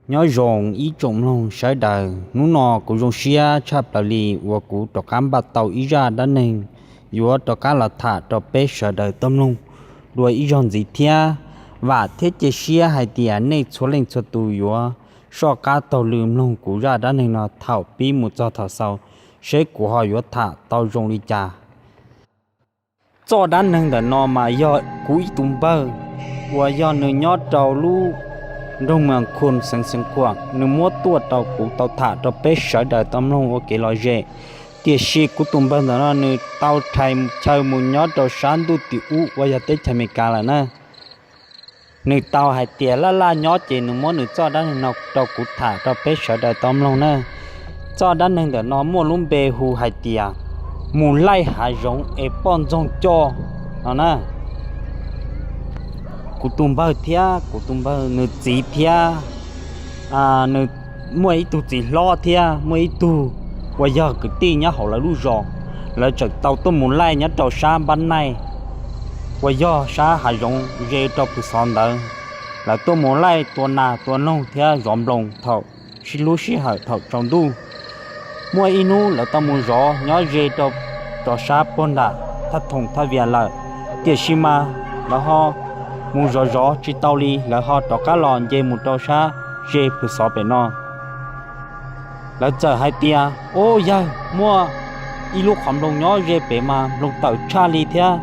Nyob zoo ib tsoom mloog sawv daws, hnub no kuv zoo siab tshaj plaws li uas kuv rov qab npaj tau ib zaj dab neeg yuav rov qab los tham rau peb sawv daws tau mloog dua ib zaug ntxiv thiab. Vam thiab cia siab hais tias nej txhua leej txhua tus yuav soj qab taug lw mloog kuv zaj dab neeg no thaum pib mus txog thaum xaus, seb kuv ho yuav tham tau zoo li cas. Txoj dab neeg ntawm no mas yog kuv ib tus npawg uas yog nws nyob rau lub nroog Mas Khun xeev Xeev Khuam, nws muab tuaj rau kuv tau tham rau peb sawv daws tau mloog ua kev lom zem. Tiam sis kuv tus npawg ntawm no nws tau rhais chaw mus nyob rau sab ntuj tim ub uas yog teb chaws Amelikas lawm na. Nws tau hais tias laj laj nyob ces nws muab nws txoj dab neeg no rau kuv tham rau peb sawv daws tau mloog na. Txoj dab neeg ntawm no muaj lub npe hu hais tias mus laij hav zoov es poj ntxoog coj no na. Kuv tus npawg thiab kuv tus npawg nws txiv thiab nws muaj ib tug txiv hlob thiab muaj ib tug uas yog kwv tij nyob hauv lawv lub zos, lawv tseem tau tuaj mus laij nyob rau sab npab naij uas yog sab hav zoov ze rau pw xov ntawd. Lawv tuaj mus laij tua nas tua noog thiab zov nploos thaum sib lub sij hawm thaum tsaus ntuj. Muaj ib hnub lawv tau mus zov nyob ze rau rov sab puag nram thaj thoom thaj vias lawm, tiam sis mas lawv ho mus zov zov tsis tau li, lawv ho rov qab los nce mus rau sab ze pw xov pem no. Lawv txawm hais tias, Ub yawg, muaj ib lub qhov nploos nyob ze pem mas nploos tawm tshaj li thiab,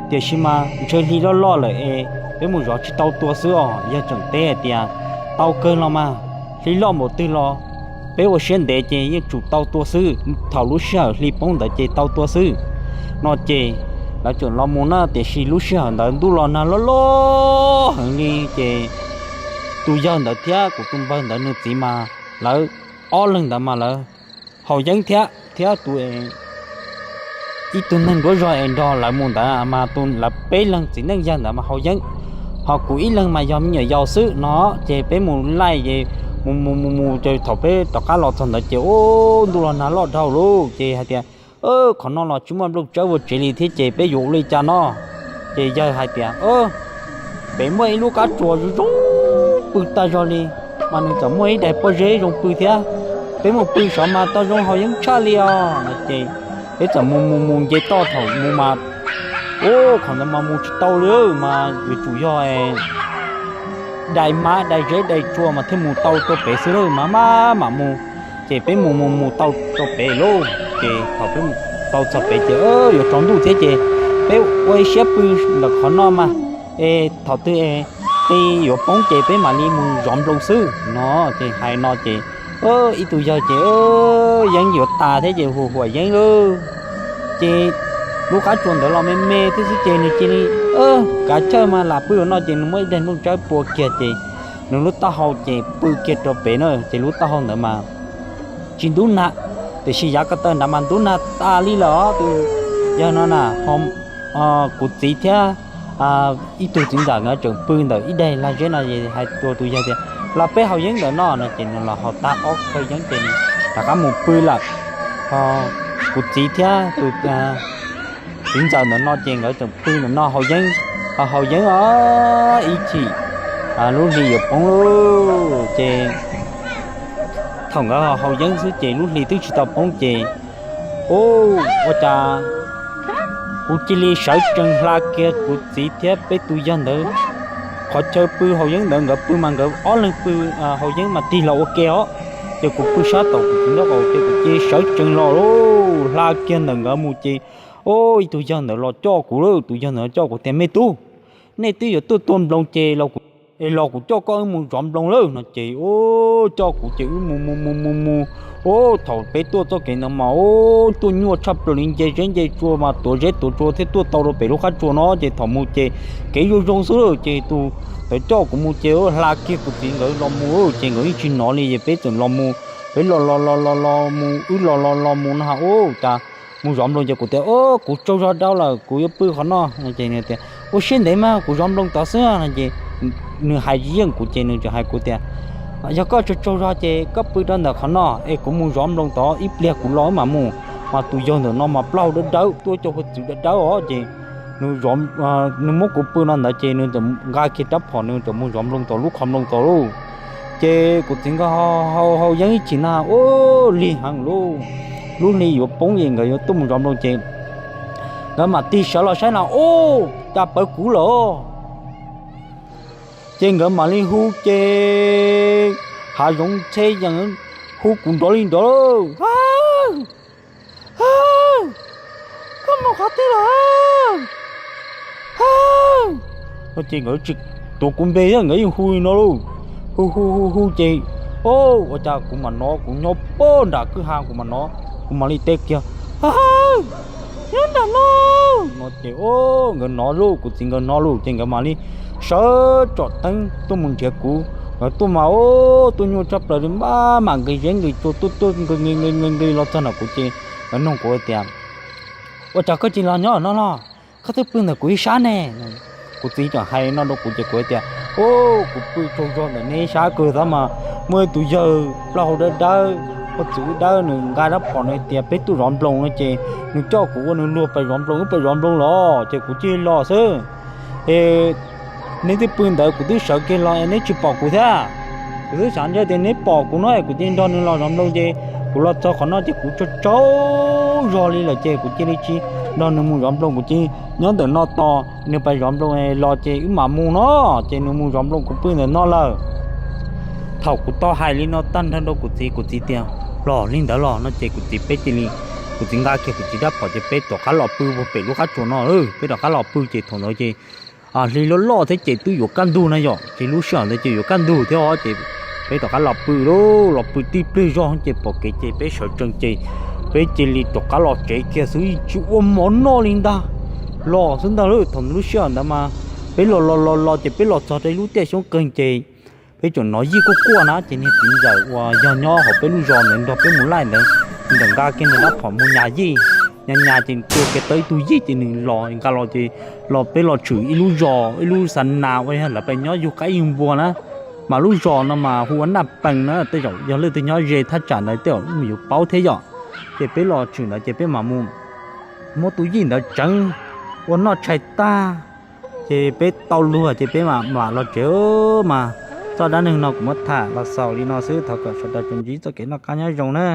tiam sis mas ntshe hli loj loj lawm es peb mus zov tsis tau tua xwb os. Yawg tseem teb hais tias, Tau kawg los mas, hli loj npaum twg los peb ua siab ntev ces yeej tsum tau tua xwb, thaum lub sij hawm hli poob ntawd ces tau tua xwb no ces lawv tseem los mus na, tiam sis lub sij hawm ntawd ntuj los nag loj loj heev li ces tus yawg ntawd thiab kuv tus npawg ntawd nws txiv mas lawv ob leeg ntawd mas lawv haus yeeb thiab thiab tus ib tug neeg nruab zog es nrog lawv mus ntawd mas tus lawv peb leeg txiv neej yawg ntawd mas haus yeeb, ho kuv ib leeg mas yog me nyuam yaus xwb no. Ces peb mus laij ces mus mus mus mus ces thaum peb rov qab los txog ntawd ces ub ntuj los nag loj dhau lawm ces hais tias, Qhov no los tsis muaj nplooj tsawb ua tsev li thiab ces peb yuav ua li cas no? Ces yawg hais tias, Pem muaj ib lub qab tsuas zoo zoo pw tag zog li, mas nws txawm muaj ib daim pob zeb zoo pw thiab, peb mus pw saud mas tau zoo haus yeeb tshaj li os no. Ces peb txawm mus mus mus nce toj thaum mus mas ub qhov ntawd mas mus tsis tau li mas yuav tsum yog dai hmab dai zeb dai tsua mas thiaj mus tau rau pem xwb lawm mas maj mam mus. Ces peb mus mus mus tau rau pem lauj, ces thaum peb mus tau txog pem ces yuav tsaus ntuj thiab ces peb ua ib siab pw ntawm qhov no mas es thaum twg qi yuav poob ces peb mam li mus zov nploos xwb no. Ces hais no ces ib tug yawg ces yeeb yuav tas thiab ces hu huam yeeb lauj. Ces lub qab tsuas ntawd los me me thiab xwb ces nws cia li kav chawj mas lam pw ua no ces nws muab ib daim nplooj tsawb pua kiag ces nws lub taub hau ces pw kiag rau pem na. Ces lub taub hau ntawd mas tsis ntub nag, tiam sis yav ko taw nrad mas ntub nag tas li lawm os. Tus yawg no na, kuv txiv thiab ib tug txiv ntxawm nkawd tseem pw ntawm ib daim lag zeb no es hais rau tus yawg tias, Los peb haus yeeb ntawm no no. Ces nws los haus tag ob khawv yeeb ces nws rov qab mus pw lawm. Ho kuv txiv thiab tus txiv ntxawm ntawm no ces nkawd tseem pw ntawm no haus yeeb, ho haus yeeb os ib chim lub hli yuav poob lauj. Ces thaum nkawd ho haus yeeb xwb ces lub hli twb tsis tau poob ces ub ua cas kuv cia li sawv tsees hla kiag kuv txiv thiab peb tus yawg ntawd qhov chaw pw haus yeeb ntawd. Nkawd pw mas nkawd ob leeg pw haus yeeb mas tig los ua ke os. Ces kuv pw sab tod kuv txiv nraub qaum ces kuv cia li sawv tsees los lauj, hla kiag ntawm nkawd mus ces ub ib tug yawg ntawd los coj kuv lauj. Tus yawg ntawd coj kuv tias, Me tub, nej twb yuav tuaj tua nploos ces los kuv coj koj wb mus zov nploos lawm no. Ces ub coj kuv ces wb mus mus mus mus mus, ub thaum peb tuaj txoj kev ntawd mas ub tuaj nyuaj tshaj plaws li, nce zeb nce tsua mas tuav zeb tuav tsua thiaj tuaj tau rau pem lub qab tsua no. Ces thaum mus ces kev zoo zoo xwb lauj. Ces tus ntawd coj kuv mus ces hla kiag kuv txiv nkawd los mus ces nkawd yeej tsis hnov li es peb txawm los mus, peb los los los los los mus wb los los los mus no ub cas mus zov nploos ces kuv tias, Kuv tsaug zog dhau lawm kuv yuav pw qhov no. Ces nws tias, Ua siab ntev mas kuv zov nploos tod xwb no. Ces nws hais yeej kuv ces nws tseem hais kuv tias, Yog koj tsaug tsaug zog ces koj pw rau ntawm qhov no es kuv mus zov nploos tod ib pliag kuv los wb mam mus. Mas tus yawg ntawm no mas plaub hau dawb dawb tuaj cov hua txwv dawb dawb os ces nws muab kuv pw no ntawd ces nws txawm nqa kiag rab phom nws txawm mus zov nploos tod lub qhov nploos tod lauj. Ces kuv txiv nkawd hau hau yeeb ib chim na, ub, lig heev lauj, lub hli yuav poob es nkawd yuav tuaj mus zov nploos ces nkawd mam tig sawv los saib na, ub, cas pawv kuv lawm. Ces nkawd mam li hu ces hav zoov tsheb yees hu kuv nrov li nrov, Hawj, koj mus qhov twg lawm? Hawj, no ces nkawd tsis tuav kuv npe thiab nkawd yeej hu li no lauj, hu hu hu hu ces, o, ua cas kuv mam hnov kuv nyob puag nram kwj ha kuv mam hnov, kuv mam li teb kiag, Hawj, nyob nram no, no ces nkawd hnov lauj, kuv txiv nkawd hnov lauj ces nkawd mam li sawv tsom teeb tuaj mus nrhiav kuv. Nkawd tuaj mas, o, tuaj nyuaj tshaj plaws li, mam mam nqis zeb nqis tsua tuaj tuaj nqis nqis nqis nqis los txog nram kuv ces nkawd nug kuv tias, Ua cas koj tsis los nyob no los? Koj twb pw ntawm kuv ib sab ne. Kuv txiv tseem hais no rau kuv ces kuv tias, Ub, kuv pw tsaug zog ntawm neb ib sab kawg tab mas muaj ib tug yawg plaub hau dawb dawb, ua txwv dawb, nws nqa rab phom, nws tias peb tuaj zov nploos no ces nws coj kuv ua nws luag pais zov nploos, wb pais zov nploos los ces kuv cia li los xwb. Es neb twb pw ntawd, kuv twb sawv kiag los es neb tsis pom kuv thiab. Kuv twb xav ntshai tias neb pom kuv no es kuv cia li nrog nws los zov nploos ces kuv los txog qhov no ces kuv tsaug tsaug zog li lawm ces kuv cia li tsis nrog nws mus zov nploos, kuv cia li nyob ntawm no tos nws pais zov nploos los ces wb mam mus no. Ces nws mus zov nploos kuv pw ntawm no lawm. Thaum kuv tau hais li no tag nrho rau kuv txiv, kuv txiv tias, Los li ntawd los no ces kuv txiv, peb cia li, kuv txiv nqa kiag kuv txiv rab phom ces peb rov qab los pw puag pem lub qab tsuas no, peb rov qab los pw ces thaum ntawd ces hli loj loj thiab ces twb yuav kaj ntug na yom, ces lub sij hawm ntawd ces yuav kaj ntug thiab os ces peb rov qab los pw lauj, los pw tib pliag zog ces pom kev ces peb sawv tsees ces peb cia li rov qab los tsev kiag xwb, tsis ua mov noj li ntag, los xwb ntag lauj. Thaum lub sij hawm ntawd mas peb los los los los ces peb los txog rau ib lub tiaj xyoob qeeg ces peb tseem hnov yij kuj quaj na ces niag txiv ntxawm uas yog nyob hauv peb lub zos ntawd nrog peb mus laij ntawd, nws txawm nqa kiag nws rab phom mus nyas yij, nyas nyas ces tua kiag tau ib tug yij ces nws los nqa los ces los peb los tshwm ib lub zos ib lub xa nas uas yog lawv pheej nyob yug qaib yug npua na, mas lub zos no mas hu ua Naj Pees na, tej zaum yog leej twg nyob ze thaj tsam ntawd tej zaum yuav paub thiab yom. Ces peb los tshwm ntawd ces peb mam mus muab tus yij ntawd tseev ua noj tshais tag ces peb tau luag ces peb mam mam los tsev mas. Txoj dab neeg no kuv muab tham los xaus li no xwb, thov kom sawv daws tsuas ntsib txoj kev noj qab nyob zoo na.